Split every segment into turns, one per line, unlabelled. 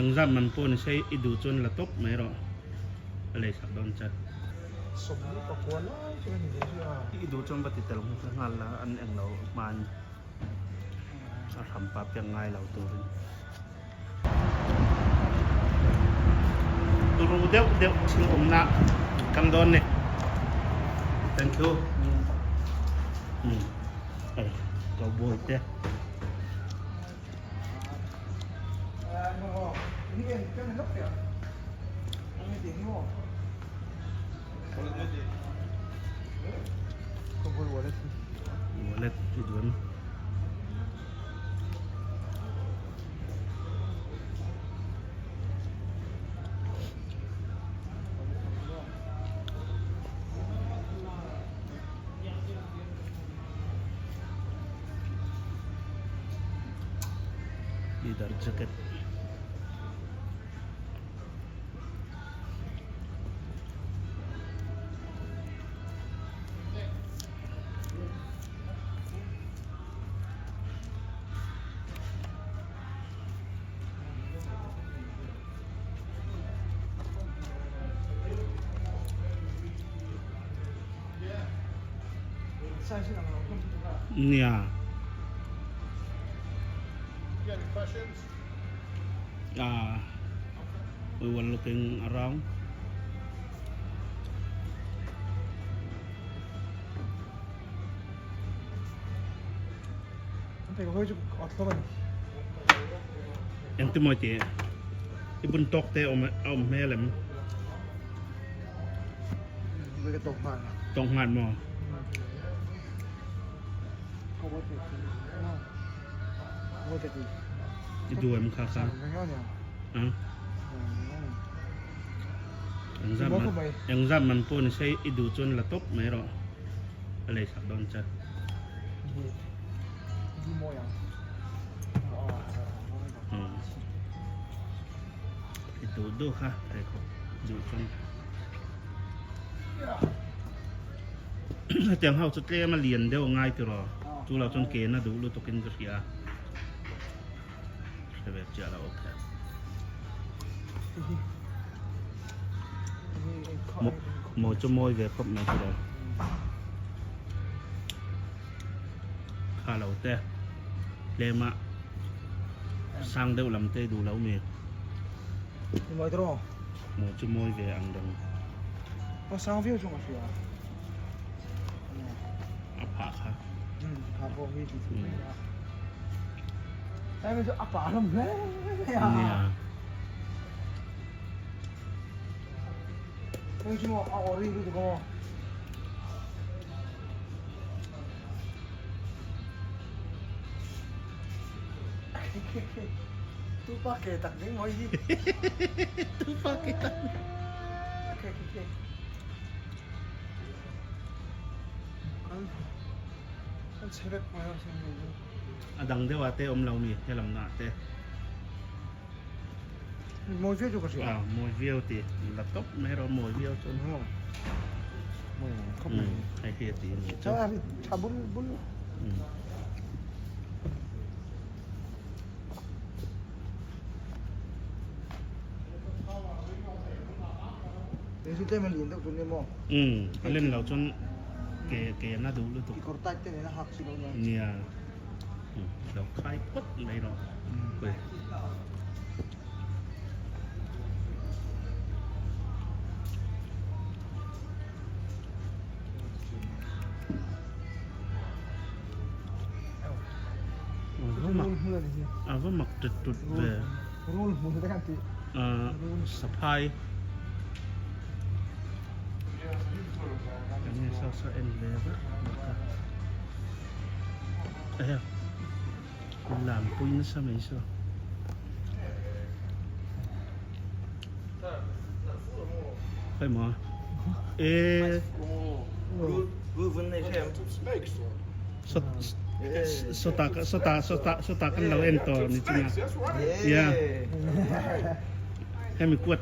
Engzat man pawh ni se i duh chuan la tawp mai rawh a lei sak dawn che. I duh chuan va ti tel nghal la an englo hmain a hrampa piang ngai lo turin. Turu deuh deuh thil awmna kan dawn ni. Thank you. Hei cowboy te. Wallet i duan. Leather jacket. Nia. Ah, we were looking around. Engti mawi tih i bun tawk te a awm hmel em? Tawk nghal maw? I duh em kha kha? Engzat man pawh ni se i duh chuan la tawp mai rawh. A lei sak dawn che. I duh duh kha pheikhawk duh chuan. Hetiang ho chu tlem a lian deuh a ngai tiraw. Chu lo chuan ke na duh lutuk in ka hria. Hre ve chiah lo okay. Mawi chu mawi ve khawp mai tiraw. Kha lo te tlem a sang deuh lam te duh lo mi.
Mawi tiraw.
Mawi chu mawi ve ang reng.
A sang viau chu ka hria.
A phah kha.
Phah pawh hi ti chu mai a. Ai chu a pah hlawm hle a.
Nia.
Hei chu a ori lutuk aw. Tupa ke tak ding mawi hi.
Tupa ke tak.
Ke ke ke. Kan chhe vek mai a sin ni.
A dang deuh ah te awm lo mi helam na te.
Mawi viau chu ka hria.
Ah mawi viau ti la tawp mai rawh mawi viau chuan.
Mawi khawp mai.
Hei hi a ti a ni chu.
Tha bul bul.
Umm a len loh chuan ke ke na duh lutuk. Nia lo khai phawt mai rawh. A va mak tut tut ve. Saphai. Enge saw saw en ve vek bawk a. Ehe lam pui nasa mai saw. Khawi maw e sawta sawta sawta sawta kan lo en tawh ni chunga yeah hemi kuat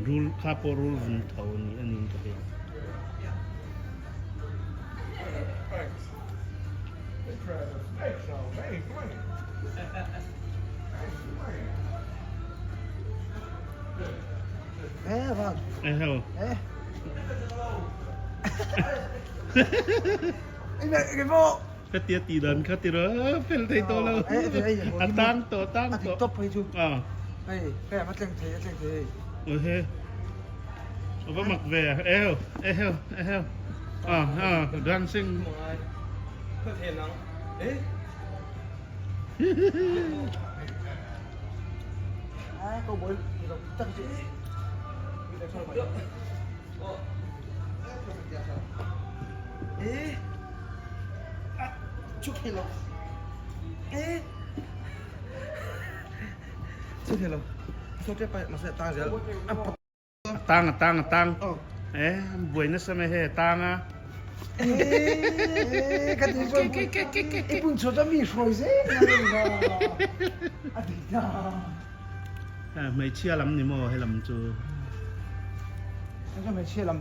rul kha pawh rul vun tho ni a ni ka hria. Eho. Ka tia ti dan kha ti ro fel thei tawh lo. A tang tawh tang tawh.
Top phei chu. Hei hei a tleng thei a tleng thei hei.
Ohe. A va mak ve. Eho eho eho. Ah ah dancing. A tang a tang a tang. E buai nasa mai hei a tang a. Hmeichhia lam ni maw he lam chu. He lam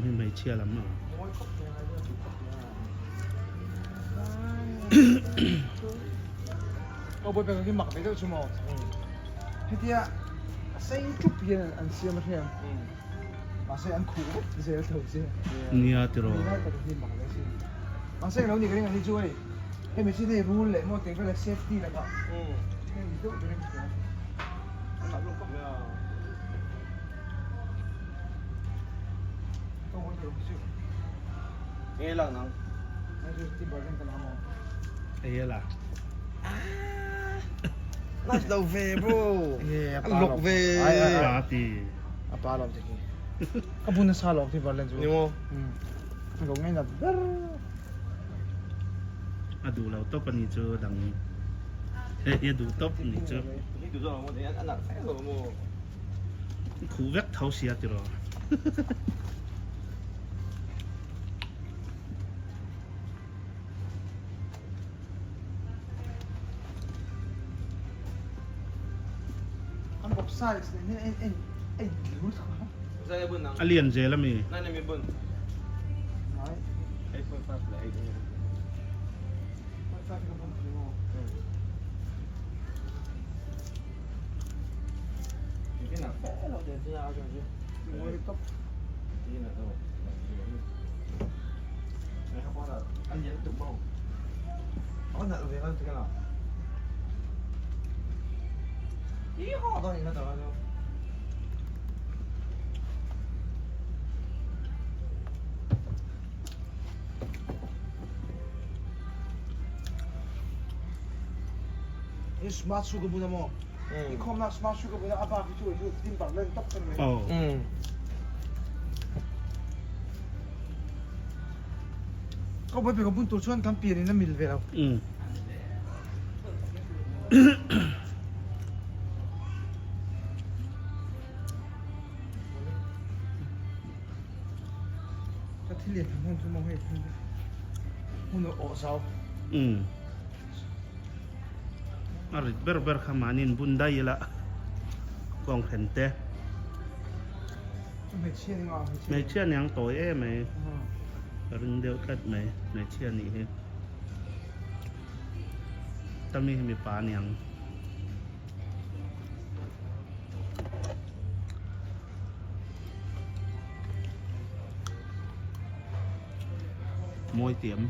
hi hmeichhia lam a.
Aw bawi pek hi mak ve deuh chu maw. Hetia a sei ṭup hian an siam a hria. Mahse an khuh vek zel tho che.
Nia tiraw.
Ni lai tak hi mak ve sin. Mahse englo ni ka ring ang hi chu hei. Hemi chin hei rul leh maw tih vel a safety lakah. Hei ni deuh ber in ka hria.
Nice lo ve bro. A lok ve.
Pa ti.
A pa lo te khi. Ka bun nasa lok ti Berlin chu.
Ni mo.
Ka ngai na ber.
A duh lo tawp ani chu dang. Hei a duh tawp ni chu.
Hi tu zawng mo te an nak fe lo mo.
Khuh vek tho sia tiraw.
An bawp size nen hian en en en lut kha.
A lian zel ami.
Nai.
8.5 leh 8
Point five ka bun thei maw. Smart shoe ka bun a maw? Inkhawmna smart shoe ka bun a, a bak hi chu chu Timberland tawp ka ni mai. Ka boyfriend ka bun tur chuan kan pian in a mil ve lo. Ka thil lian tham hmun chu maw hei hmun a awh zau.
A rit ber ber kha mahni in bun daih ila kawng then te.
Hmeichhia ni nga hmeichhia.
Hmeichhia ni ang tawi em mai. Ka ring deuh tlat mai hmeichhia nih hi. Tami hi mipa ni ang. Mawi tiam.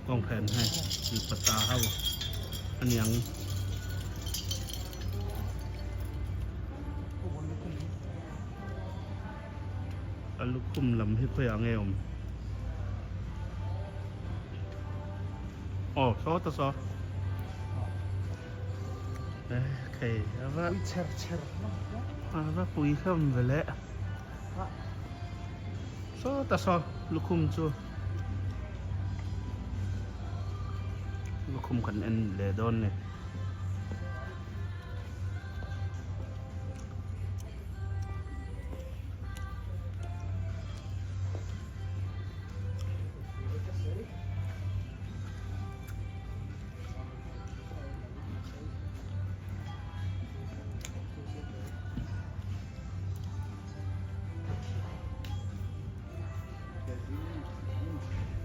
Kawng phen hei mipa ta ho a niang. A lukhum lam hi khawiah nge awm? Aw saw ta saw. Khei a va a va pui hlawm ve le. Saw ta saw lukhum chu lukhum kan en leh dawn ni.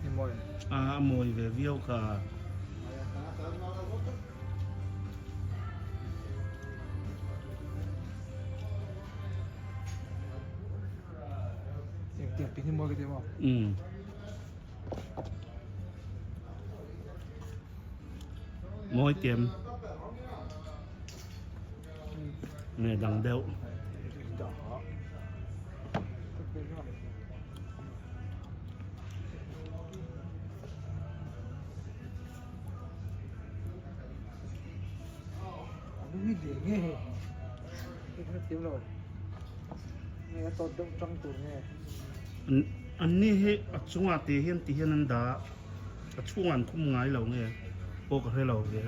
Ni mawi.
A a mawi ve viau kha.
Engtiang pin hi mawi ka ti maw?
Umm. Mawi tiam. Nge dang deuh. An ni hi a chungah te hian ti hian an dah a, a chhungah an khum ngai lo nge pawh ka hre lo ve.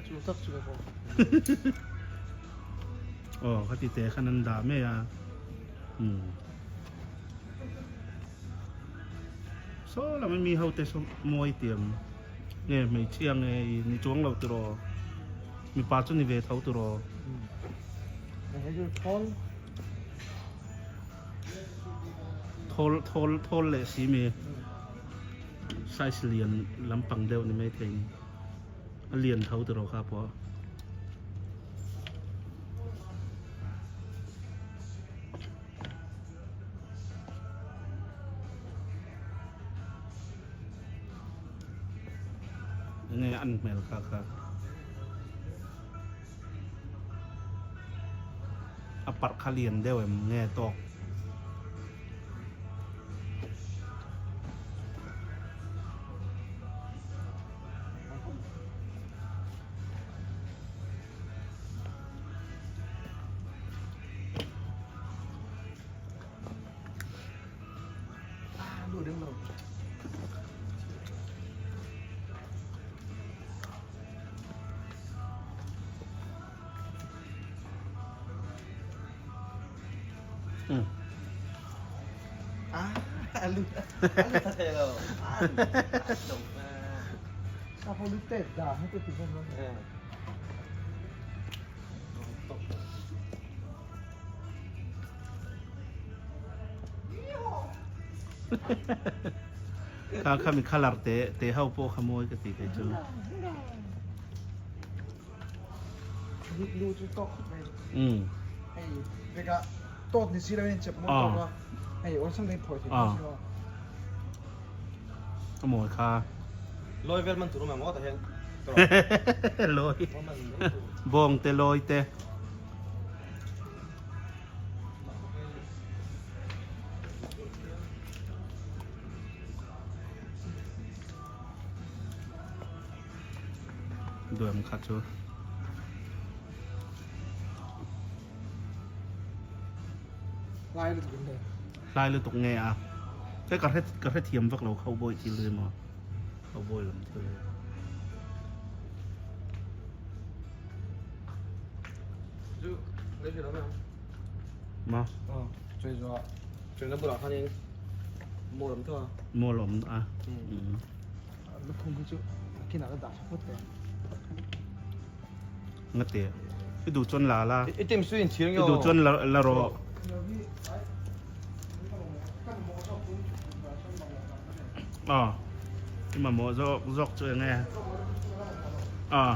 Aw khati te khan an dah mai a umm saw lam ami ho te saw mawi tiam nge hmeichhia nge i ni chuang lo tiraw mipa chu ni ve tho tiraw. Thawl thawl thawl leh si mi size lian lampang deuh ni maithei ni. A lian tho tiraw kha pawh. Enge an hmel kha kha. A parh kha lian deuh em nge tawk. Kha kha mi colour te te ho pawh kha mawi ka ti kei chu.
Lu chu tawk khawp mai. Hei veka tawt ni si lo in chep mawi tawk a. Hei awlsam deuhin phawi thei si lo.
A mawi kha.
Lawi vel man tur awm ang aw tah hian.
Lawi. Bawng te lawi te. Duam kha chu.
Lai lutuk nge.
Lai lutuk nge a. Te ka hre ka hre thiam vak lo cowboy thil hi maw. Cowboy lam thil hi.
Chu le hre lo mai ang.
Ma.
Aw, choi zuwa. Choi na bulah khanin mall awm tho a.
Mall awm a.
Lukhum hi chu nakinah ka dah tha phawt teh.
Nga te. I duh chuan la la.
I tim su in chhir nge
I duh chuan la la rawh. Aw. I mamawh zawk zawk chu eng nge? Aw.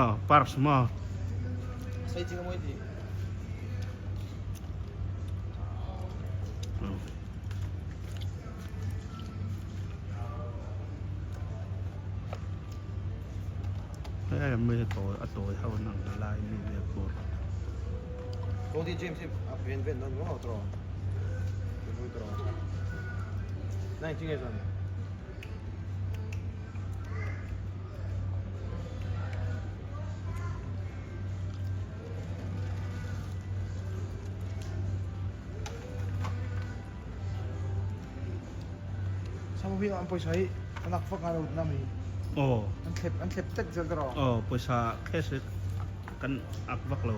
Aw, purse maw?
Sei chi ka mawi ti.
Hei mi a tawi a tawi ho an ang lai mi ve pawh.
Cody James hi a ven ven dawn maw tawh rawh tawh rawh nai chi nge chuan.
Samuhi an pawisa hi an ak vak ngai lo na mi.
Aw.
An thlep an thlep tet zel tawh.
Aw pawisa cash hi kan ak vak lo.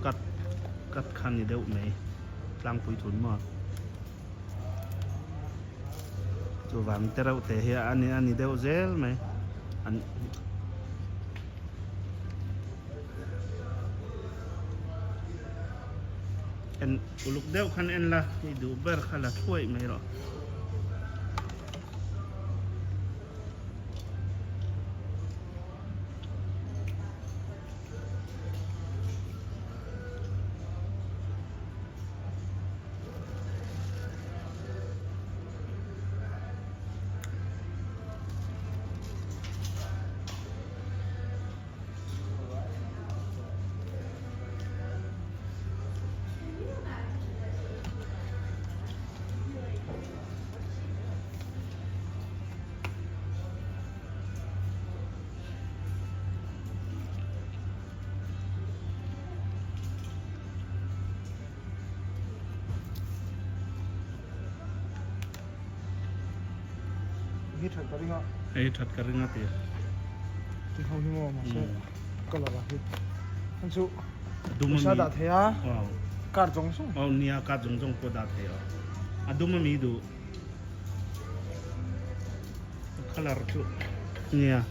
Cut cut kha ni deuh mai tlangpui thun maw. Chuvang te reuh te hi a ni a ni deuh zel mai an. En uluk deuh khan en la, i duh ber kha la thuaih mai rawh.
Hi that ka ringa.
Hei that ka ringa ti.
Ti ho hi maw mahse colour a hi. An chu
Dum
Sa dah thei a.
Wow.
Kar zawng zawng.
Aw nia kar zawng zawng pawh dah thei a. A dum ami duh. A colour chu nia.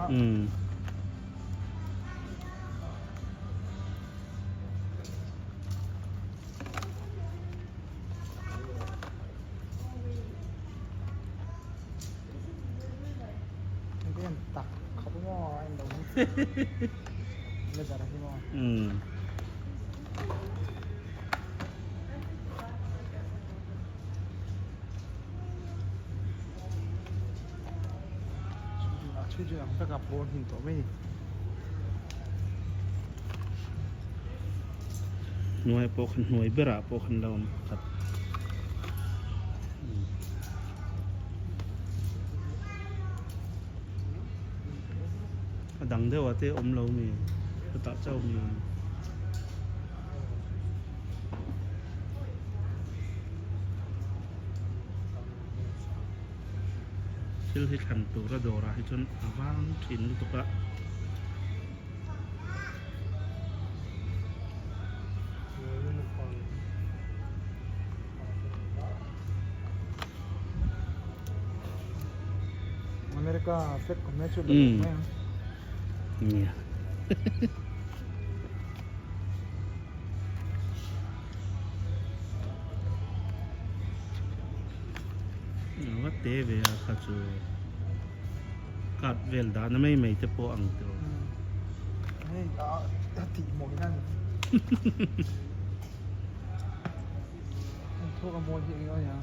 Umm. Umm. Hnuai pawh khan hnuai berah pawh khan lo awm pakhat. A dang deuh ah te awm lo mi chutah chauh mi awm. Thil hi thlan tura dawrah hi chuan a vang thin lutuk a.
America flag awm lai chu
mai ang. Nia. Va te ve a kha chu card vel dahna mai mai te pawh ang tawh.
Hei a tih mawi na ni. An thawk a mawi hi eng ania.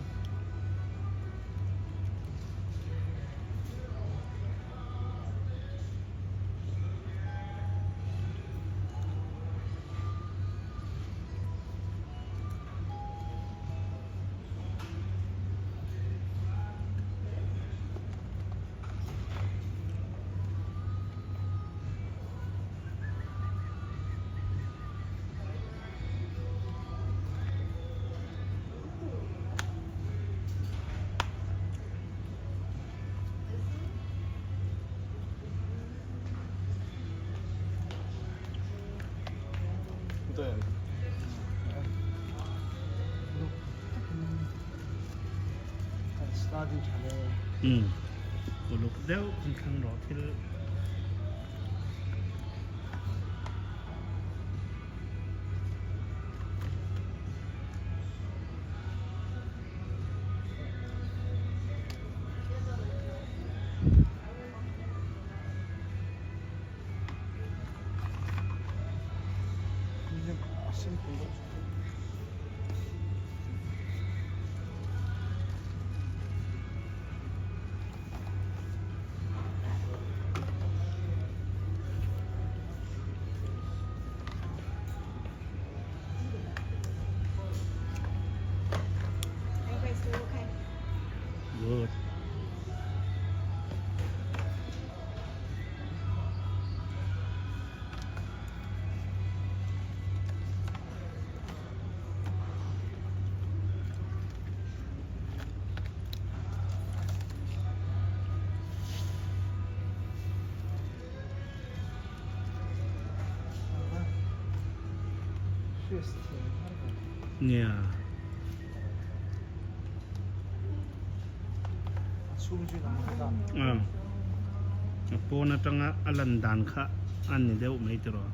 Umm uluk deuh kan thlang rawh thil. Good. Nia.
chhung chu inang vek a.
A pawn atanga a lan dan kha a ni deuh mai tiraw.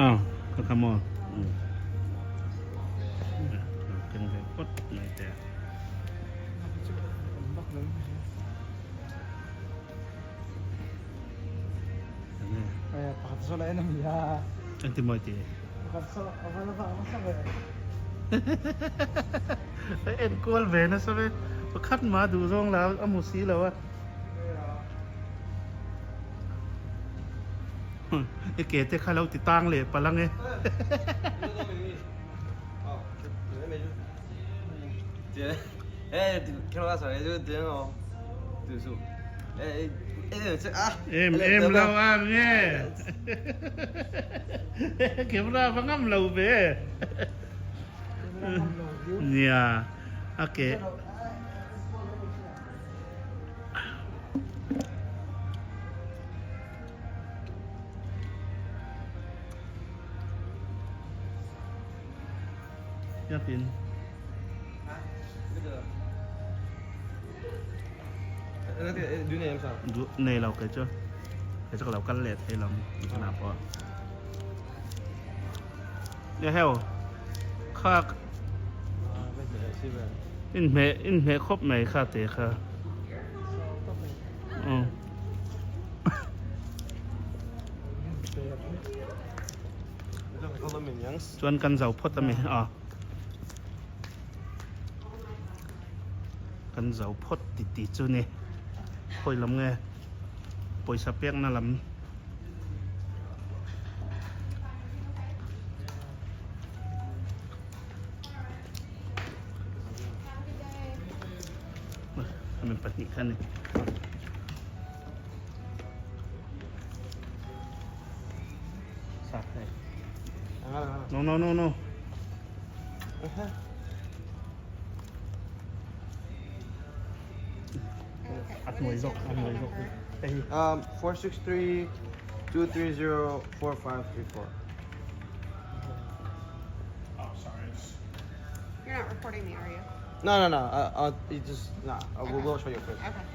Aw ka kha maw keng ve phawt mai teh a. Engti mawi tih? A enkual ve nasa ve pakhat mah duh zawng la a hmu si lo a. I ke te kha lo ti tang leh palh ang e. Em em lo ang e. Camera va ngam lo ve. Nia a ke. Yakin. Nei lo kei chu. Kei chu ka lo kal leh thei lo na pawh. Nge heo kha inhmeh inhmeh khawp mai kha te kha. Chuan kan zo phawt ami a kan zo phawt ti ti chu ni khawi lam nge pawisa pekna lam. Hemi pahnih kha a ni. No no no no. A hnuai zawk a hnuai zawk. Hei.
463 230 4534.
You're not recording me, are you?
No, no, no. Uh, uh, you just nah. Uh, we'll, we'll show you first.
Okay.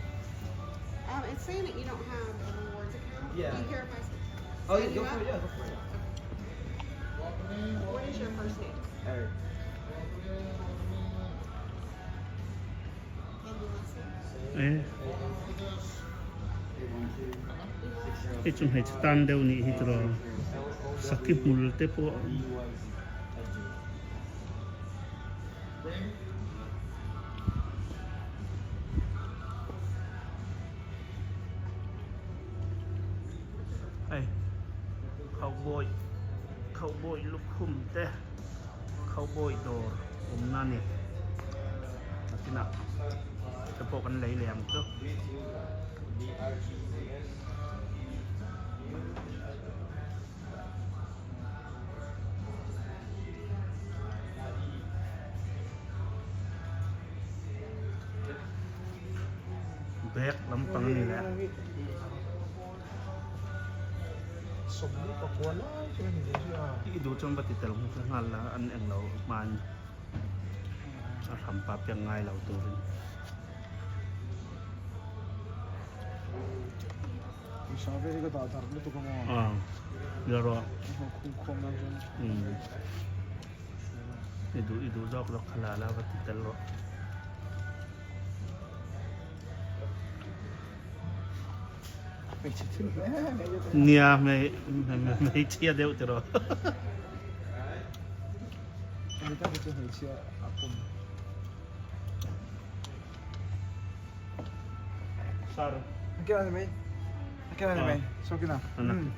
Um, it's saying that you don't have a rewards account.
Yeah.
Do you care if I s-
Oh,
sign
yeah,
you
go
up?
for it. Yeah, go for it.
What is your first name?
Eric.
And your last name?
Eh. Hei chu hmeichhe tan deuh nih hi tiraw saki hmul te pawh hei cowboy cowboy lukhum te cowboy dawr awmna a ni nakinah te pawh kan lei leh ang chu. Bag lampang a ni leh. I duh chuan va ti tel nghal la an englo hmain a hrampa piang ngai lo turin. Aw ila rawh. I duh i duh zawk zawk kha la la va ti tel rawh. Nia hmeichhia deuh tiraw. Sir.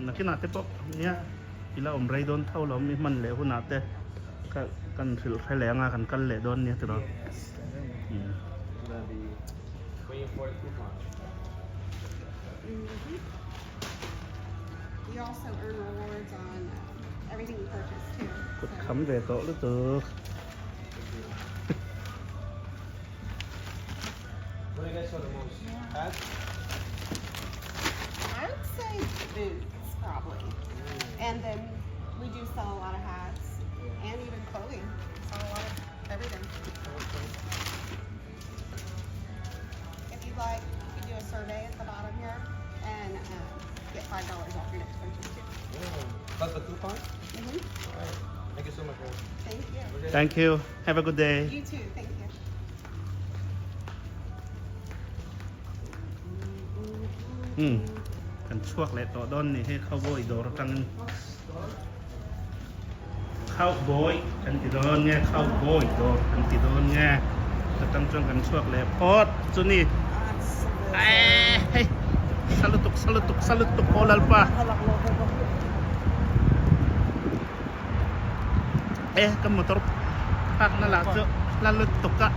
Nakinah te pawh nia ila awm rei dawn tho lo mi hman leh hunah te kan hrilh hre leh anga kan kal leh dawn nia tiraw. Kut kham ve tawh lutuk. Thank you. Have a good day.
You too. Thank you.
Hmm. Kan chhuak leh tawh dawn ni hei cowboy dawr atangin cowboy kan ti dawn nge cowboy dawr kan ti dawn nge atang chuan kan chhuak leh phawt chu ni eh hei salutuk salutuk salutuk aw lalpa Eh ka motor park na lah chu hla lutuk a.